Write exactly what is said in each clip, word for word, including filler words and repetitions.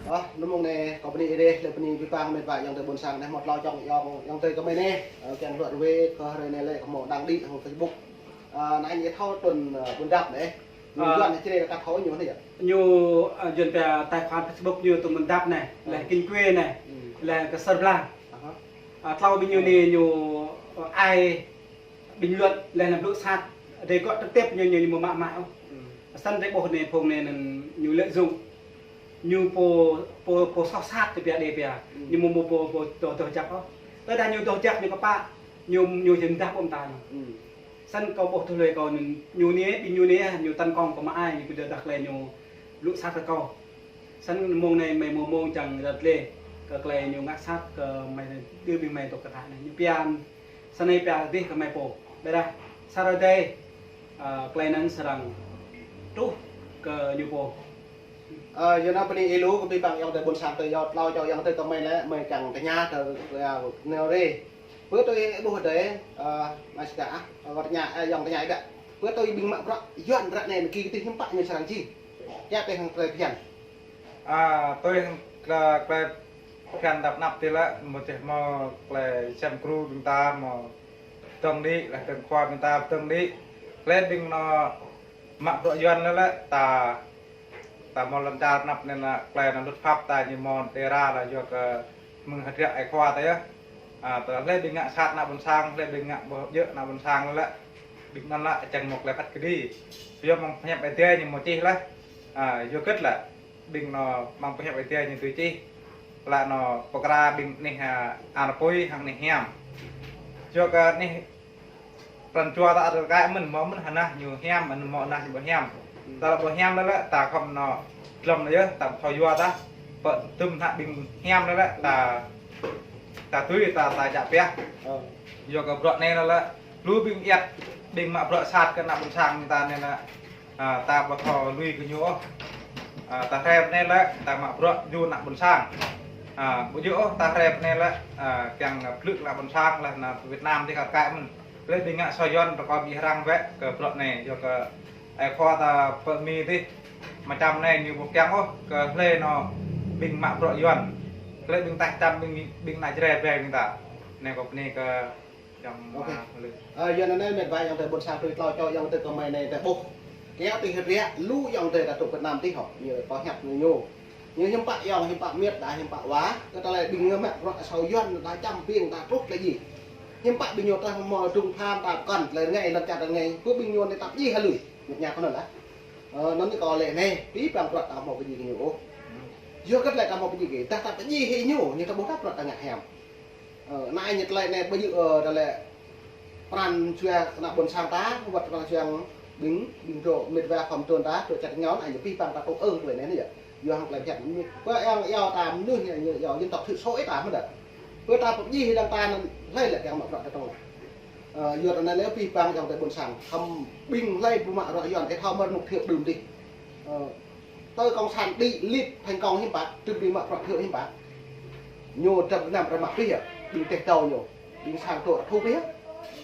Ơ, anŭn mơ̆ng anai kâo bơni ih dêh, lĕ bơni abih bang mĕt wa ayŏng adơi ƀôn sang anai hmâo tlao čŏk ayŏng, ayŏng adơi kơmơi anai. Ơ, kiăng luă ruai kơ hrơi anai lĕ kâo hmâo đăng đĭ hăng Facebook. Ơ, anai ñu thâo tŭn, ơ, Ƀuôn Dap anai. Ñu Ơ. Yuan anai čơđai kơ ta thâo ñu anai yơh. Ñu, ơ, Yuan pia tài khoản Facebook ñu tŭn Ƀuôn Dap anai, Ơ. lĕ Kinh Quê anai, Ơ. lĕ kơ Sơr Blang. Aha. Ơ, tlao ƀing ñu Ơ. anai ñu, ơ, ai bình luận lĕ anăm blŭ sat, rai gŏ trực tiếp ñu, ñu, ñu mă mă ôh. Ơ. Săn rai ƀuh anai phung anai anŭn ñu lợi dụng. Ñu pô, pô, pô soh sat tơ pia đe pia. Ơ. Ñu mơ̆ mơ̆ pô, pô doh, doh jăk ôh. Tơdah ñu doh jăk ñu kơpă, ñu, ñu hiam dah ƀô̆ mơta ñu. Ơ. Săn kâo ƀuh tui hlơi kâo anŭn, ñu anai, ƀing ñu anai, ñu tấn công kơ mă ai, ñu pơđơđah tơlơi ñu blŭ sat kơ kâo. Săn mơ̆ng anai mơi mơ̆ mơ̆ng čang rơ̆t lĕ, kơ tơlơi ñu ngă sat kơ mơi, đơ ƀing mơi tŏk kơtah anai. Ñu pia, săn anai pia dih kơ mơi pô. Ƀiădah, sa rơdai, ơ, tơlơi anŭn srăng truh kơ ñu pô. Ơ, yua anŭn bơni ih lu, kơ abih bang ayŏng adơi ƀôn sang tơ yua tlao čŏk ayŏng adơi kơmơi lĕ, mơi kiăng tơña tơ, ơ, nao rai. Pơ tui ih ƀuh adơi, ơ, mơi sĭt ah, ơ, wơ̆t tơña, ơ, ayŏng tơña ih biă. Pơ tui ih ƀing mă bruă Yuan ră anai, anŭn kơ tih hiư̆m pă ñu srăng čih. Kiăng tui hăng tơlơi phiăn. Ơ, tui hăng tơlơi, tơlơi phiăn tơnap tih lĕ, mơ̆ čih mơ̆ tơlơi sem gru ƀing ta mơ̆ tơ̆ng đĭ, lĕ tơ̆ng khua ƀing ta tơ̆ng đĭ. Tơlơi ƀing anŭn mă bruă Yuan lĕ lĕ, ta, ta mơ̆ lŏn čar tơnap anai lĕ, tơlơi anŭn luật pháp ta ñu mơ̆ tơra lĕ yua kơ mơ̆ng hơdră ai khua ta yơh. Ơ, tơlơi ƀing ngă sat ană ƀôn sang, tơlơi ƀing ngă ƀu djơ̆ ană ƀôn sang lĕ lĕ. Ƀing anŭn lĕ čang mơ̆ tơlơi phat kơđi. Yua mơ̆ng pơhiăp Ơi Adai ñu mơ̆ čih lĕ. Ơ, yua kơ tơlơi ƀing anŭn mơ̆ng pơhiăp Ơi Adai ñu tui čih. Lĕ anŭn pơkra ƀing anih, ơ, ană apui hăng anih hiam. Yua kơ anih pran jua ta ăt kơ kaĭ mơ̆n, mơ̆ mơ̆n hơnah ñu hiam, mơ̆ mơ̆ hơnah ñu ƀu hiam. Ơ. Ta lĕ ƀu hiam lĕ lĕ, ta khŏm anŭn glŏm anŭn yơh, ta ƀu thâo yua tah. Pơ tơm ană ƀing hiam lĕ lĕ, ta, ta tui, ta, ta djă pioh. Ơ. Yua kơ bruă anai lĕ lĕ, lu ƀing iăt, ƀing mă bruă sat kơ ană ƀôn sang ta anai lĕ. Ơ, ta ƀu thâo lui kơ ñu ôh. Ơ, ta hrĕp anai lĕ, ta mă bruă jun ană ƀôn sang. Ơ, ƀu djơ̆ ôh, ta hrĕp anai lĕ, ơ, kiăng blư̆ kơ ană ƀôn sang lĕ, ană Việt Nam dih kar kaĭ mơ̆n. Lĕ ƀing ngă soh Yuan rơkâo ƀing arăng wơ̆t kơ bruă anai, yua kơ ai khua ta pơ Mi dih. Mơčăm anai ñu ƀu kiăng ôh, kơ hlơi anŭn ƀing mă bruă Yuan. Lĕ ƀing tah čăm ƀing, ƀing ană Jrai ƀing ta. Anai kâo bơni kơ Ơ, yua anŭn anai mĕt wa ayŏng adơi ƀôn sang tui tlao čŏk ayŏng adơi kơmơi anai ta ƀuh. Kiăng tui hơdră lu ayŏng adơi ta tŭ Việt Nam tih hŏ, ñu pơhiăp ñu ñu. Ñu hiư̆m pă ayŏng, hiư̆m pă mĕt, đa hiư̆m pă wa, kơ tơlơi ƀing ñu mă bruă asâo Yuan, đa čăm ƀing ta truh tơlơi djai. Hiư̆m pă ƀing ñu tơdah mơ̆ drung pham ta kŏn, tơlơi rơngai, lŏn čar rơngai, pơ ƀing ñu anai tap djai hă lui. Mĕt ñu kơ anŭn lah. Ơ, anŭn kâo lĕ anai, abih bang bruă ta mơ̆ kơ djai kơ ñu ôh. Yua kơ tơlơi ta mơ̆ kơ djai kơ, tơdah ta djai hĭ ñu, ñu ta ƀuh ta bruă ta ngă hiam. Ơ, anai ñu tơlơi anai ƀu djơ̆, ơ, tơlơi pran jua ană ƀôn sang ta, wơ̆t pran jua ƀing, ƀing dŏ mĕt wa khŏm tŭn ta, dŏ čăt ngao, anai ñu abih bang ta tŭ ư tơlơi anai yơh. Yua hăng tơlơi phiăn. Pơ ayŏng, ayŏng ta mơnuih ñu, ñu, ñu dân tộc thiểu số ih ta mơ̆n đah. Pơ ta pơdjai hĭ lăng ta anŭn hlơi lĕ kiăng mă bruă ta tŭ. Ơ, yua anŭn lĕ abih bang ayŏng adơi ƀôn sang. Khŏm ƀing hlơi ƀu mă bruă Yuan, ih thâo mơ̆ rơnŭk thiệu đưm dih. Ơ, tơ cộng sản đĭ lip thành công hiư̆m pă, tơm ƀing mă bruă thiệu hiư̆m pă. Ñu dram gơnam rơmah pih yơh, ƀing teh tâo ñu, ƀing sang tŏ thu pih yơh.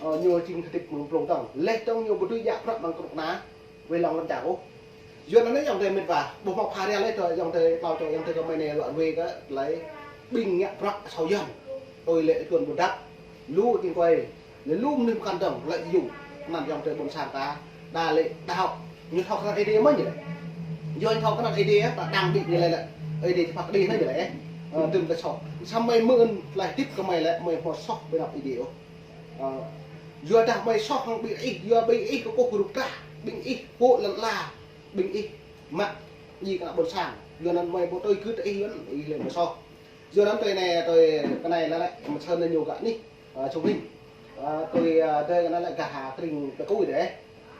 Ơ, ñu jing hơdip mơ̆ng blung dơ̆ng. Leh dơ̆ng ñu ƀu dưi djă bruă mơ̆ng kơnuk kơna, wai lăng lŏn čar ôh. Yua anŭn anai ayŏng adơi mĕt wa, ƀuh mơ̆ pha ria lĕ tơ ayŏng adơi, tlao čŏk ayŏng adơi kơmơi anai luă ruai kơ tơlơi ƀing ngă bruă asâo Yuan. Tui lĕ Yuan ƀu dăp, lu jing kơi, lĕ lu mơnuih pơkŏn dơ̆ng, lĕ yŭ, anŭn ayŏng adơi ƀôn sang ta, đa lĕ đaŏ, ñu thâo kơnăl Ơi Adai mơ̆ ñu lĕ. Yua ñu thâo kơnăl Ơi Adai, ta đăng đĭ ñu lĕ lĕ, Ơi Adai či phat kơđi anai ñu lĕ. Ơ, tơm ta soh. Samơ̆ mơi mơ̆n tơlơi hơdip kơmơi lĕ, mơi hmâo soh ƀơi anăp Ơi Adai ôh. Ơ, yua dah mơi soh hăng ƀing ih, yua ƀing ih kơkuh rup trah, ƀing ih pô lăn ala, ƀing ih mă djai kơ ană ƀôn sang. Yua anŭn mơi ƀu tui gưt ih, yua anŭn ih lĕ mơi soh. Yua anŭn tui anai, tui kơ anai lĕ lĕ, mơ̆ sơnăn ñu gah anih, ơ, Sông Hinh. Ơ, tui, ơ, tui kơ anai lĕ gah ha tring tơkui dêh.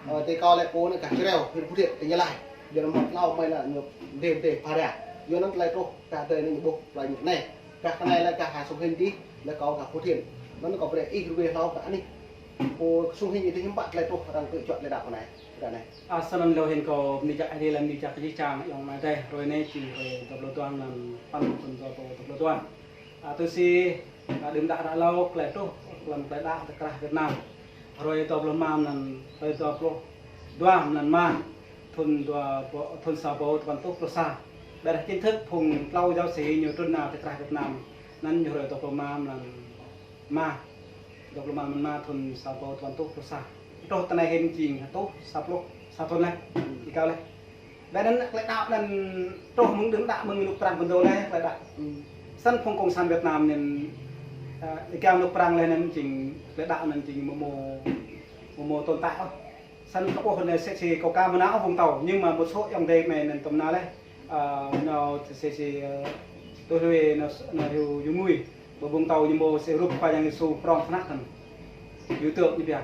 Ơ, tui kâo lĕ pô anai gah Čreo, huyện Phú Thiện, tỉnh Gia Lai. Yua anŭn mơ̆ tlao mơi lĕ ñu dêh dêh pha ria. Yua anŭn tơlơi truh, gah tui anai ñu ƀuh, tơlơi ñu anai. Gah kơ anai lĕ gah ha Sông Hinh dih, lĕ kâo gah Phú Thiện. Anŭn kâo brơi ih ruai hlâo gah anih. Pô Sông Hinh dih hiư̆m pă tơlơi truh arăng tui čuăt tơlơi đaŏ kơ anai. Gah anai. Ơ, sơnăn lô hĭn kâo bơni jak Ơi Adai lăm bơni jak kơ jih jang ayŏng amai adơi, hrơi anai jing hrơi dua pluh dua mlam păn thŭn dua rơbâo dua pluh dua. Ơ, tui si, ơ, đưm đă ră hlâo tơlơi truh, lăm tơlơi đaŏ tơ krah Việt Nam. Hrơi dua pluh mlam anŭn, hrơi dua pluh dua mlam mlam, thŭn dua, thŭn sa rơbâo dua păn êtuh pluh sa. Ƀiădah chính thức phung klâo giáo sĩ ñu trŭn nao ti krah Việt Nam. Anŭn ñu hrơi dua pluh rơma mlan rơma. Dua pluh rơma mlan rơma thŭn sa rơbâo dua rơtuh pluh sa. Truh tơ anai hĭn jing hơtuh sa pluh sa thŭn laih. Ih kâo laih. Ƀiădah anŭn tơlơi đaŏ anŭn truh mơ̆ng đưm đă mơ̆ng anŏ prăng pơdô laih tơlơi đaŏ. Snăn phung cộng sản Việt Nam anŭn, ơ, ih kâo anŏ prăng laih anŭn jing tơlơi đaŏ anŭn jing mơ̆ mơ̆ mơ̆ mơ̆ tồn tại ôh. Snăn kâo ƀuh anai sĕ si kâo ka mơnă ôh Vũng Tàu, nhưng mà một số ayŏng adơi mơi anŭn tơm nao laih, ơ, nao sĕ si, ơ, tui hluê nao, nao hyu, hyu ngui. Ƀơi Vũng Tàu ñu mơ̆ sĕ rup Khua Yang Yêsu prŏng snăk anŭn. Hyu tơm ñu pia.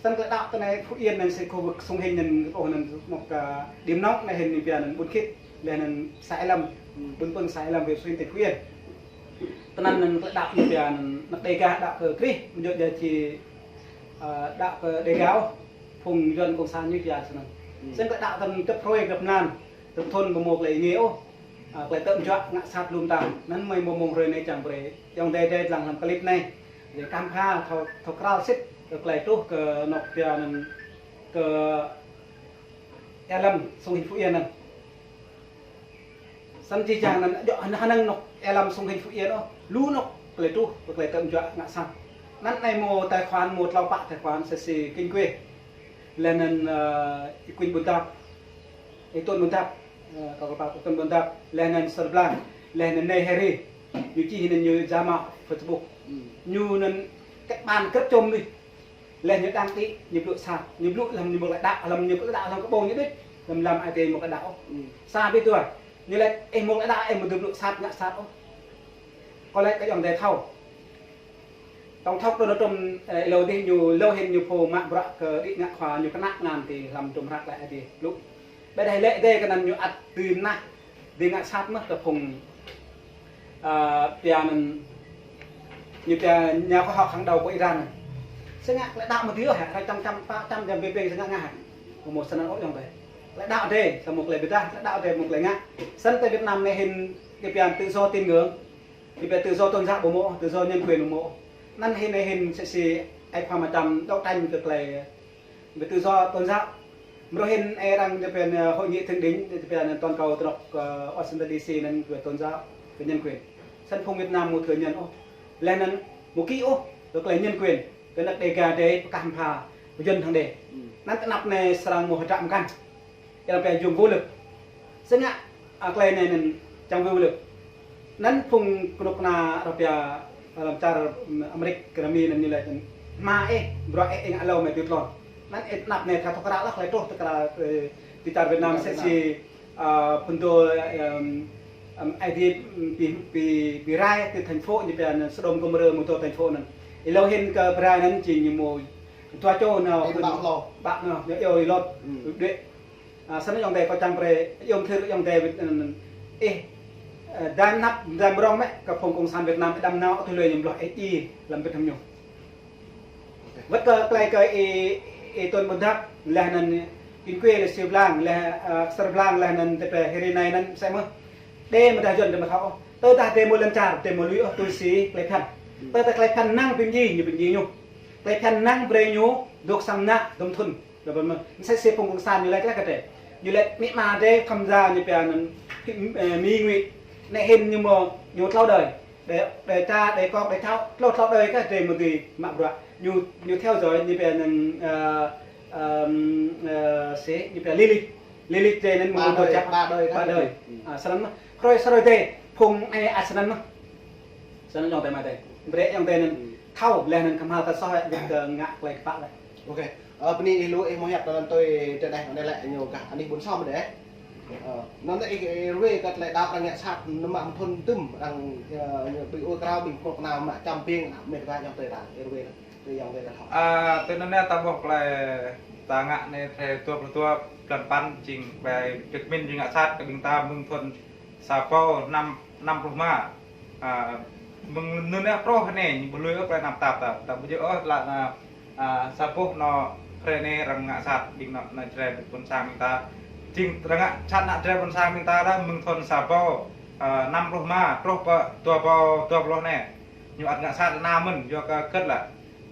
Snăn tơlơi đaŏ tơ anai Phú Yên anŭn sĕ khu vực xung quanh anŭn ôh anŭn một, ơ, điểm nóng anai hĭn ñu pia anŭn ƀuôn Khit, laih anŭn xã Ea Lâm, ƀuôn Pơng xã Ea Lâm huyện Phú Yên tỉnh Phú Yên. Tơ anŭn anŭn tơlơi đaŏ ñu pia anŭn anăp Đêga đaŏ kơ Krist, mơ̆ djŏ djai či, ơ, đaŏ kơ Đêga ôh. Phung Yuăn cộng sản ñu pia snăn. Snăn tơlơi đaŏ tơ anŭn tơp hrơi găp mlan. Tơm thŭn ƀu mơ̆ tơlơi ngă ôh. Ơ, tơlơi tơm juă ngă sat lŏm ta. Anŭn mơi mơ̆ mơ̆ng hrơi anai čang brơi. Ayŏng adơi adơi lăng hlăm clip anai. Djai kăm pha thâo, thâo krăl sĭt. Kơ tơlơi truh kơ anŏ pia anŭn kơ Ea Lâm, xung quanh Phú Yên anŭn. Snăn či čang anŭn djŏ hơnơ̆ng anŏ Ea Lâm xung quanh Phú Yên ôh. Lu anŏ tơlơi truh, kơ tơlơi tơm juă ngă sat. Anŭn anai mơ̆ tài khoản mơ̆ klâo pă tài khoản sĕ si Kinh Quê. Laih anŭn, ơ, Y Quynh Buôn Dap. Y Tuân Buôn Dap, ơ, kâo kơ pă Y Tuân Buôn Dap, laih anŭn Sơr Blang, laih anŭn Nê Harry. Ñu čih anŭn ñu giả mạo Facebook. Ñu anŭn kết bạn găp čôm đih. Laih ñu đăng ký, ñu blŭ sat, ñu blŭ hlăm ñu mơ̆ tơlơi đaŏ, hlăm ñu mơ̆ tơlơi đaŏ, hlăm kơ ƀong ñu đih, hlăm lam ai tiê mơ̆ tơlơi đaŏ ôh. Sa ƀiă dua, ñu laĭ, ih mơ̆ tơlơi đaŏ, ih mơ̆ tơlơi blŭ sat, ngă sat ôh. Kâo laĭ kơ ayŏng adơi thâo. Tổng thống Donald Trump, ơ, êlâo dih ñu, êlâo hĭn ñu pô mă bruă kơ đĭ ngă khua ñu kơnă ngăn ti hlăm tơm hră tơlơi Aê Diê blŭ. Ƀiădah lĕ dêh kơ anŭn ñu ăt dưi mơnah, dưi ngă sat mơ̆ kơ phung, ơ, pia anŭn, ñu pia nhà khoa học hàng đầu của Iran anŭn. Sĕ ngă tơlơi đaŏ mơ̆ dưi ôh hă, hrơi čăm čăm, pă čăm čăm bê bê sĕ ngă ngă hă. Mơ̆ mơ̆ snăn ôh ayŏng adơi. Tơlơi đaŏ dêh, sa mơ̆ tơlơi ƀiădah, tơlơi đaŏ dêh mơ̆ tơlơi ngă. Snăn tơ Việt Nam anai hĭn, ñu pia tự do tín ngưỡng. Ñu pia tự do tôn giáo ƀu mơ̆, tự do nhân quyền ƀu mơ̆. Anŭn hĭn, anai hĭn sĕ si ai khua mă čăm đấu tranh kơ tơlơi về tự do tôn giáo. Mrô hĭn ai arăng ñu pia anŭn hội nghị thượng đỉnh, ñu pia anŭn toàn cầu tơnŏk, ơ, Washington D C anŭn về tôn giáo, về nhân quyền. Snăn phung Việt Nam mơ̆ thừa nhận ôh. Laih anŭn mơ̆ ký ôh, kơ tơlơi nhân quyền. Kơ anăp Đêga dêh, pơkah pha, pơjăn hăng dêh. Anŭn tơ anăp anai srăng mơ̆ hơdră mơkăn. Arăng pia dùng vũ lực. Sĕ ngă, ơ, tơlơi anai anŭn čang vũ lực. Anŭn phung kơnuk kơna arăng pia, ơ, lăm čar, ơ, Amêrik kơ Mi anŭn ñu laĭ anŭn. Mă ih, bruă ih, ih ngă hlâo mơi tui tlôn. Anŭn ih tơ anăp anai thâo thâo krăl laih, tơlơi truh tơ krăl, ơ, ti čar Việt Nam sĕ si, ơ, phŭn dô, ơ, ơ, Aê Diê, ơ, pi, pi, pi rai ti thành phố ñu pia anŭn Sôđôm Gômôrơ mơ̆ dô thành phố anŭn. Êlâo hĭn kơ ƀrai anŭn či ñu mơ̆ dua čô nao, ƀă hlâo. Ƀă nao, ñu iâu Lot. Đuaĭ. Ơ, snăn ayŏng adơi kâo čang brơi, ayŏng adơi, ayŏng adơi, ơ, ih, ơ, dam năp, dam rŏng mơ̆, kơ phung cộng sản Việt Nam, đăm nao, tui lui ñu blŏh, ih, ih, lăm bĭt hăng ñu. Wơ̆t kơ tơlơi kơ Y, Y Tuân Buôn Dap, laih anŭn Kinh Quê laih Sơr Blang, laih, ơ, Sơr Blang, laih anŭn tơpă Hiri anai anŭn sĕ mơ̆. Dêh mơ̆ dah Yuăn dêh mơ̆ thâo ôh. Tơdah dêh mơ̆ lŏn čar, dêh mơ̆ lui ôh tui si, tơlơi phiăn. Tơdah tơlơi phiăn năng bi mdjiê ñu, bi mdjiê ñu. Tơlơi phiăn năng brơi ñu, dôk sang mơnă, dŏm thŭn. Laih anŭn mơ̆, mơsĕ si phung cộng sản ñu laĭ kơ laĭ kơ dêh. Ñu laĭ amĭ ama dêh tham gia ñu pia anŭn, ơ, Mi ngụy. Anai hĭn ñu mơ̆, ñu tlâo đơi. Đe, đe ča, đe kŏk, đe čâo, tlâo, tlâo đơi kơ dêh mơ̆ dưi mă bruă. Ñu, ñu theo dõi, ñu pia anŭn, ơ, ơ, sĕ, ñu pia lý lịch. Lý lịch dêh anŭn mơ̆ ba đơi, ba đơi kơ. Ba đơi. Ơ, snăn mơ̆. Hrơi, hrơi dêh, phung ih ăt snăn mơ̆. Snăn ayŏng adơi mơi dêh. Brơi ayŏng adơi anŭn thâo, laih anŭn kơmhal ta soh, wơ̆t kơ ngă tơlơi kơpă laih. Ôkê. Ơ, bơni ih lu ih mơ̆ hiăp tơlơi tui tơ dêh anai lĕ ñu gah anih ƀuôn sang mơ̆ dêh. Ơ, anŭn ih, ih ruai kơ tơlơi đaŏ arăng ngă sat, anŭn mă mơ̆ thŭn tơm arăng, ơ, ñu ƀing ur krao ƀing kơnuk kơna mă čăm ƀing, mĕt wa ayŏng adơi ta, ih ruai, tui ayŏng adơi ta thâo. Ơ, tui anŭn anai ta ƀuh tơlơi ta ngă anai hrơi dua pluh dua blan păn jing ƀai chứng minh jing ngă sat kơ ƀing ta mơ̆ng thŭn sa rơbâo năm, năm pluh rơma. Ơ, mơ̆ng anŭn anai truh anai, ñu ƀu lui ôh tơlơi tơnap tap ta. Ta ƀu djơ̆ ôh tơlơi anŭn, ơ, sa boh anŏ hrơi anai arăng ngă sat ƀing anŏ, anŏ Jrai ƀôn sang ƀing ta. Jing arăng ngă sat anŏ Jrai ƀôn sang ƀing ta lah mơ̆ng thŭn sa rơbâo, ơ, năm pluh rơma, truh pơ dua rơbâo dua pluh anai. Ñu ăt ngă sat anŭn mơ̆n, yua kơ hơget lah.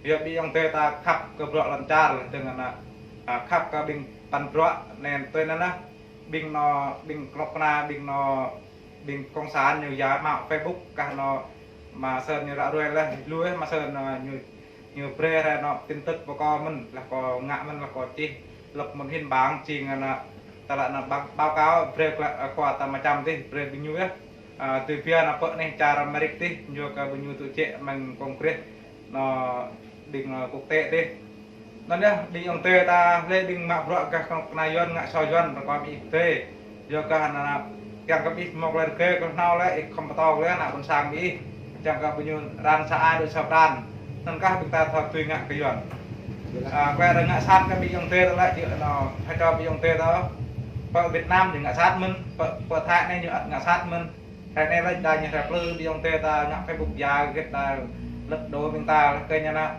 Yua ƀing ayŏng adơi ta khăp kơ bruă lŏn čar, dơ̆ng anŭn, ơ, khăp kơ ƀing păn bruă anai tui anŭn lah. Ƀing anŏ, ƀing kơnuk kơna, ƀing anŏ ƀing cộng sản ñu yua mă Facebook kah anŭn, Ama Sơn ñu ră ruai laih, lu ih Ama Sơn anŭn ñu, ñu brơi rai anŭn tin tức pơ kâo mơ̆n, laih kâo ngă mơ̆n, laih kâo čih lăp mơ̆n hin bang jing anŭn, tơlơi anŭn báo, báo cáo brơi kơ, ơ, khua ta Ama Čăm tih, brơi ƀing ñu yơh. Ơ, tui pia anŭn pơ anai čar Amerik tih, ñu kơ ƀing ñu tŭ jĕ mơ̆ng Congress anŭn ƀing, ơ, quốc tế tih. Anŭn yơh, ƀing ayŏng adơi ta, lĕ ƀing mă bruă gah kơnuk kơna Yuan, ngă soh Yuan, rơkâo ƀing ih tơi. Yua kơ anŭn, kiăng kơ ƀing ih mơ̆ng lĕ rơgơi kơ hnâo lĕ, ih khŏm pơtô lĕ, ană ƀôn sang ƀing ih. Kiăng kơ ƀing ñu ran sa ai đôč sa pran. Anŭn kah ƀing ta thâo tui ngă kơ Yuan. Ơ, kơ rơngă sat kơ ƀing ayŏng adơi ta lĕ, yua anŭn, hơčô ƀing ayŏng adơi ta. Pơ Việt Nam ñu ngă sat mơ̆n, pơ, pơ Thái anai ñu ăt ngă sat mơ̆n. Hrơi anai lĕ đa ñu hrơi plư ƀing ayŏng adơi ta ngă Facebook ya gĕt ta lĕ đô ƀing ta lĕ kơ ñu anŭn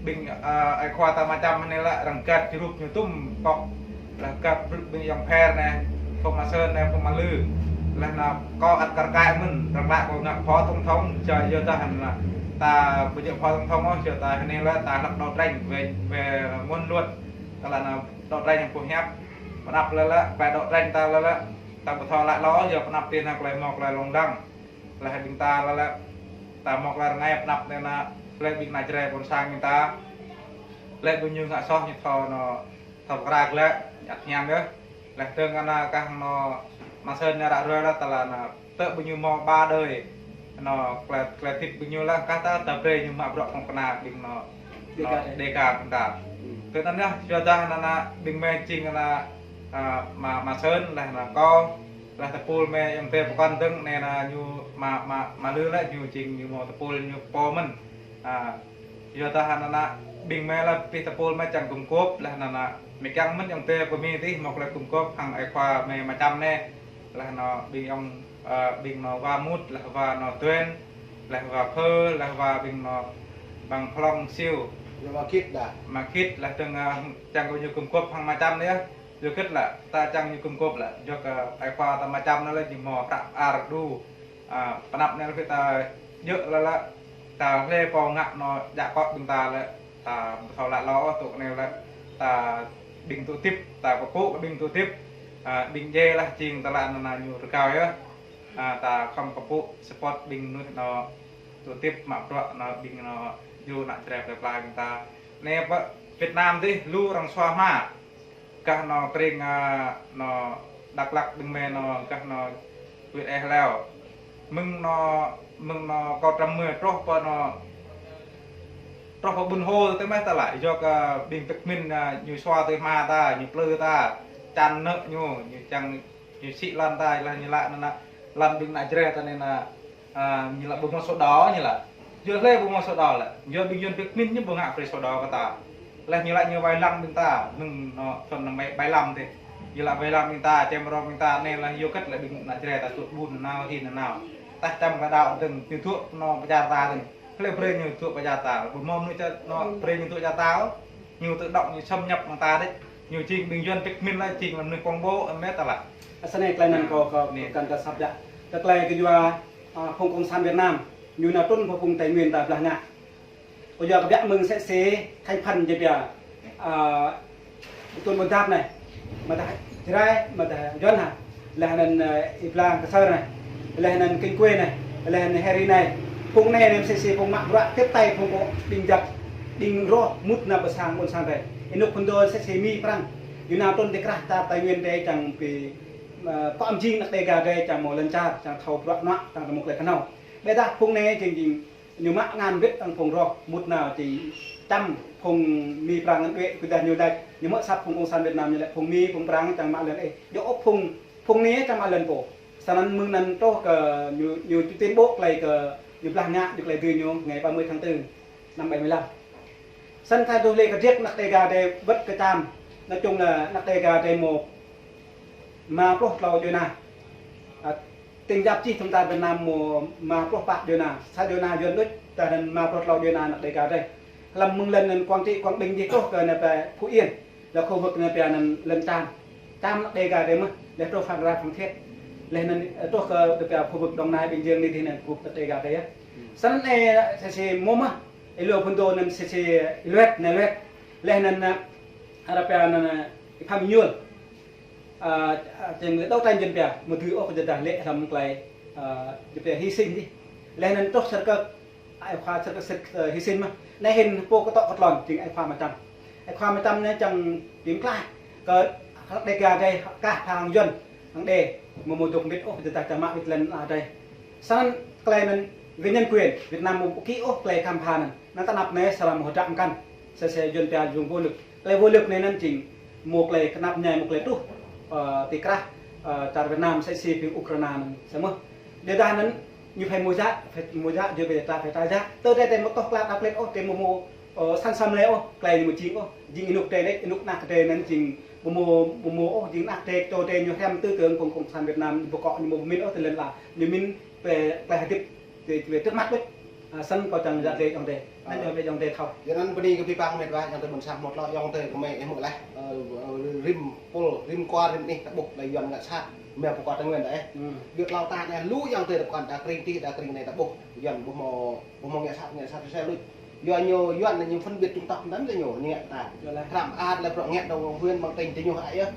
ƀing, ơ, ai khua ta Ama Čăm anai lĕ arăng găt jrup ñu tŭm pŏk lĕ găt ƀing ayŏng Pher anai, phung Ama Sơn anai, phung Ama Lư. Laih anŭn kâo ăt kar kaĭ mơ̆n, arăng laĭ kâo ngă phó tổng thống, čơ yua dah anŭn ta ƀu djơ̆ phó tổng thống ôh, yua dah anai lĕ ta lăk đấu tranh về, về nguồn luật, tơlơi anŭn đấu tranh hăng pơhiăp. Pơanăp lĕ lĕ, tơlơi đấu tranh ta lĕ lĕ, ta ƀu thâo laĭ lơ, yua pơanăp tin hăng tơlơi mơ̆ng tơlơi lông dlăng. Laih ƀing ta lĕ lĕ, ta mơ̆ng tơlơi rơngai pơanăp anai anŭn, lĕ ƀing ană Jrai ƀôn sang ƀing ta. Lĕ ƀing ñu ngă soh ñu thâo anŭn, thâo pơkra glaĭ, ñu ăt hiam yơh. Laih dơ̆ng anŭn kah anŭn Ama Sơn ñu ră ruai laih tơlơi anŭn, tơ ƀing ñu mơ̆ng ba đơi. Anŭn tơlơi, tơlơi tip ƀing ñu laih kah ta, ta brơi ñu mă bruă kơnuk kơna ƀing anŭn, Dega anŭn tih. Dega ƀing ta. Hmm. Tơ anŭn yơh, yua dah anŭn anŭn ƀing mơi jing anŭn, ơ, Ama, Ama Sơn laih anŭn kâo, laih tơpul mơi ayŏng adơi pơkŏn dơ̆ng anai anŭn ñu Ama, Ama, Ama Lư lĕ ñu jing ñu mơ̆ng tơpul ñu pô mơ̆n. Ơ, yua dah anŭn anŭn ƀing mơi lĕ pih tơpul mơi čang gum gôp laih anŭn anŭn mơi kiăng mơ̆n ayŏng adơi pơ Mi tih mơ̆ng tơlơi gum gôp hăng ai khua mơi Ama Čăm anai. Laih anŭn ƀing ayŏng, ơ, ƀing anŭn wa Mut, laih wa anŭn Duen, laih wa Phơ, laih wa ƀing anŭn Bang Phlong Siu. Ñu wa Kit dah. Ama Kit laih dơ̆ng, ơ, čang kơ ñu gum gôp hăng Ama Čăm anai yơh. Yua hơget lĕ, ta čang ñu gum gôp lĕ, yua kơ ai khua ta Ama Čăm anŭn lĕ ñu mơ̆ng hră ar đu. Ơ, pơanăp anai lĕ ta djơ̆ lĕ lĕ, ta hlơi pô ngă anŭn djă kŏ ƀing ta lĕ, ta ƀu thâo laĭ lơ ôh tŭ anai lĕ, ta ƀing tŭ tip, ta pơpŭ kơ ƀing tŭ tip, ơ, ƀing djai laih jing tơlơi anŭn anŭn ñu rơgao yơh. Ơ, ta khŏm pơpŭ support ƀing mơnuih anŭn tŭ tip mă bruă anŭn ƀing anŭn djru ană Jrai plơi pla ƀing ta. Anai pơ Việt Nam tih lu arăng sua hma. Gah anŭn tring, ơ, anŭn Dak Lak ƀing mơi anŭn gah anŭn huyện Ea Hleo. Mơ̆ng anŭn, mơ̆ng anŭn Kâo Trăm Mơi truh pơ anŭn, truh pơ Ƀun Hô tơ mơ̆ ta laĭ, yua kơ ƀing pơkơmĭn, ơ, ñu sua tui hma ta, ñu plư ta, čan nơ̆ ñu, ñu čang, ñu sĭ lŏn ta, laih ñu laĭ anŭn anŭn lŏn ƀing ană Jrai ta anai anŭn, ơ, ñu laĭ ƀu mơ̆ng sổ đỏ ñu laĭ. Yua hlơi ƀu mơ̆ng sổ đỏ lĕ. Yua ƀing Yuan pơkơmĭn ñu ƀu ngă brơi sổ đỏ kơ ta. Laih ñu laĭ ñu wai lăng ƀing ta, mơ̆ng anŭn thun năm bảy lăm tih. Ñu laĭ wai lăng ƀing ta, čem rong ƀing ta, anai laih yua hơget lĕ ƀing ană Jrai ta tŭ ƀun nao hin nao. Tah čăm kơ đao dơ̆ng, ñu tŭ anŭn pơčar ta dơ̆ng. Hlơi brơi ñu tŭ pơčar ta, ƀu mơ̆ng mơnuih ča anŭn brơi ñu tŭ pơčar ta ôh. Ñu tự động ñu xâm nhập mơ̆ng ta đĕč. Ñu jing ƀing Yuan pơkơmĭn laih jing mơnuih khủng bố, anŭn mơ̆ ta laĭ. Ơ, snei tơlơi anŭn kâo, kâo, anai, kâo kăn kơ săp djă. Kơ tơlơi kơ yua, ơ, phung cộng sản Việt Nam, ñu nao trŭn pơ phung Tây Nguyên ta blah ngă. Kơ yua kơ biă mơ̆ng sĕ sĕ thành phần jing biă, ơ, tŭn ƀôn dap anai, mơ̆ dah Jrai, mơ̆ dah Yuan hă. Laih anŭn, ơ, Ih Blang Ksor anai, laih anŭn Kinh Quê anai, laih anŭn Heri anai. Phung anai anŭn sĕ sĕ phung mă bruă tiếp tay phung kơ ƀing jăk, ƀing roh mŭt nao pơ sang ƀôn sang drei. Ênuk phŭn dô sĕ sĕ Mi Prăng. Ñu nao trŭn ti krah čar Tây Nguyên drei čang pĭ, ơ, pơm jing ană Dega drei čang mơ̆ lŏn čar, čang thâo bruă nuă, čang tơmŭk lĕ kơnâo. Ƀiădah phung anai jing jing ñu mă ngăn wĭt hăng phung roh mŭt nao či čăm phung Mi Prăng anŭn đuaĭ, kơdah ñu laĭ, ñu mơ̆ săp phung cộng sản Việt Nam ñu laĭ phung Mi, phung Prăng čang mă lŏn ih. Djơ̆ ôh phung, phung anai čang mă lŏn pô. Snăn mơ̆ng anŭn truh kơ ñu, ñu tuyên bố tơlơi kơ ñu blah ngă, ñu tơlơi dưi ñu ngày ba mươi tháng tư năm bảy mươi lăm. Snăn thâo dŏ lĕ kơ jĕk ană Dega drei wơ̆t kơ čăm, nói chung là ană Dega drei mơ̆ rơma pluh klâo djuai ana. Ơ, Tĭng jăp čih tơ̆ng ta Việt Nam mơ̆ rơma pluh pă djuai ana, sa djuai ana Yuan đôč, tơdah anŭn rơma pluh klâo djuai ana ană Dega drei. Hlăm mơ̆ng lŏn anŭn Quảng Trị, Quảng Bình dih truh kơ anai pơ Phú Yên, là khu vực anai pơ anŭn lŏn čar. Čăm ană Dega drei mơ̆n, laih truh Phan Rang, Phan Thiết. Laih anŭn, ơ, truh kơ anai pơ khu vực Đồng Nai, Bình Dương anai dih anŭn khu vực ană Dega drei yơh. Snăn ơ, sĕ sĕ mơ̆ mơ̆, ih lu phŭn dô anŭn sĕ sĕ luet, anai luet. Laih anŭn, ơ, arăng pia anŭn, ơ, Ih Pham Êñuôl. Ơ, ơ, tơ̆ng lĕ đấu tranh jing biă, mơ̆ dưi ôh kơ jơdah lĕ hlăm tơlơi Ơ, jing pia hi sĭn dih. Leh anŭn truh sơrkơ̆k, ai khua sơrkơ̆k sĭt, ơ, hi sĭn mơ̆n. Anai hĭn pô kơtŏk kơtlon jing ai khua Mčăm. Ai khua Mčăm anai čang pim klaih kơ Đêga dai kah pha hăng Yuan hăng Đê, mơ̆ mơ̆ dŏ mbĭt ôh, tơdah čang mă wĭt lŏn ala dai. Săn tơlơi anŭn vì nhân quyền, Việt Nam mơ̆ ƀu kĭ ôh tơlơi khám phá anŭn. Anŭn tơnap anai srăng mơ̆ hơdră mơkăn. Sĕ sĕ Yuan pia dùng vũ lực. Tơlơi vũ lực anai anŭn jing mơ̆ tơlơi kơnap ñai, mơ̆ tơlơi truh, ơ, ti krah, ơ, čar Việt Nam sĕ si phi Ukraina anŭn samơ̆. Tơdah anŭn ñu phải mơ̆ djă, phải mơ̆ djă, jing pia ta phải ta djă. Tơdah tơlơi mơ̆ tŏh kla đa klĕt ôh, tơlơi mơ̆ mơ̆, ơ, săn săn lĕ ôh, tơlơi anŭn mơ̆ jing ôh. Jing anŭn tơlơi anai, anŭn anăk tơlơi anŭn jing mơ̆ mơ̆, mơ̆ mơ̆ ôh, jing anăk tơlơi, tơlơi ñu hrăm tư tưởng cộng, cộng sản Việt Nam, ƀu kŏ ñu mơ̆ pơmĭn ôh tơlơi anŭn lĕ. Ñu pơmĭn pơ tơlơi hơdip, tơlơi, tơlơi trước mắt đôč. Ơ, săn kâo čang djă tơlơi ayŏng adơi. Anŭn ayŏng adơi thâo. Yua anŭn bơni kơ abih bang met wa ayŏng adơi ƀôn sang hmâo tơlơi ayŏng adơi kơmơi ih hmư̆ laih. Ơ, ơ, rĭm pul, rĭm kwar, rĭm anih ta ƀuh tơlơi Yuan ngă sat. Mơ̆ pơkŏ Tây Nguyên đôč. Hmm. Ƀiădah hlâo ta anai lu ayŏng adơi ta kŏn ta kring tih, ta kring anai ta ƀuh. Yuan ƀu hmâo, ƀu hmâo ngă sat, ngă sat sĕ luč. Yua ñu Yuan anai ñu phân biệt chủng tộc anŭn lĕ ñu, ñu ngă ta. Yua lah. Hrăm ăt lĕ bruă ngă dong huyện bằng tỉnh ti ñu hă yơh.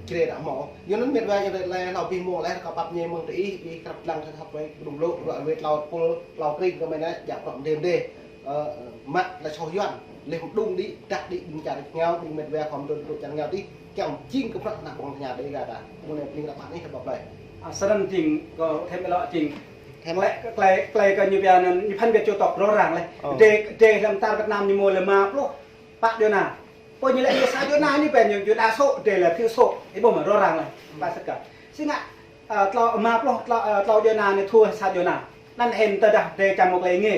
Čre đa hmâo. Yua anŭn met wa ayŏng adơi lĕ hlâo abih mơ̆ng lĕ kâo pap ñe mơ̆ng tơ ih, ih krăp lăng sa thap wai kơdŭng lŏ, bruă wai tlâo pul, tlâo kring kơmơi anai, djă bruă mdê mdê. Ơ, mă tơlơi soh Yuan, leh mơ̆ đung đĭ, dah đĭ, đung čar rơngiao, đung met wa khŏm đun đu čar rơngiao tih, kiăng jing kơ bruă anăk ƀôn sang Đêga ta. Mơ̆ng anai bơni kơ ƀing ih, ta ƀuh laih. Ơ, săn anŭn jing kâo thêm lĕ jing. Thêm lĕ, tơlơi, tơlơi kơ ñu pia anŭn, ñu phân biệt chủng tộc rõ ràng lĕ. Ơ. Đê, Đê lăm čar Việt Nam ñu mơ̆ lĕ rơma pluh pă Yuan anai. Pô ñu lĕ ñu sa Yuan anai ñu pia ñu, ñu đa số, Đê lĕ thiểu số. Ih ƀuh mơ̆ rõ ràng lĕ. Ƀă sĕ kơ. Sĭt ngă, ơ, tlâo, rơma pluh, tlâo, ơ, tlâo Yuan anai ñu thua sa Yuan anai. Anŭn hĭn tơdah Đê čang mơ̆ tơlơi ngă.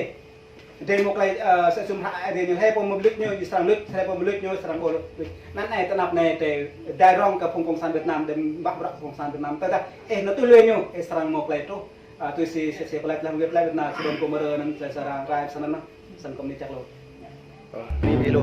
Đê mơ̆ tơlơi, ơ, sĕ sum hră Đê ñu, hlơi pô mơ̆ luč ñu, ñu srăng luč, hlơi pô mơ̆ luč ñu srăng ƀu luč. Anŭn anai tơnap anai tơlơi đai rong kơ phung cộng sản Việt Nam, đe ƀă bruă phung cộng sản Việt Nam. Tơdah ih nao tui lui ñu, ih srăng mơ̆ tơlơi truh. Ơ, tui si, si, si pơlăt lăng Việt, pơlăt Việt Nam, si đôn kơ mơrơ anŭn, si sa ra, rai, săn anŭn, săn kơmơi čăk lu. Ơ, bơni lu.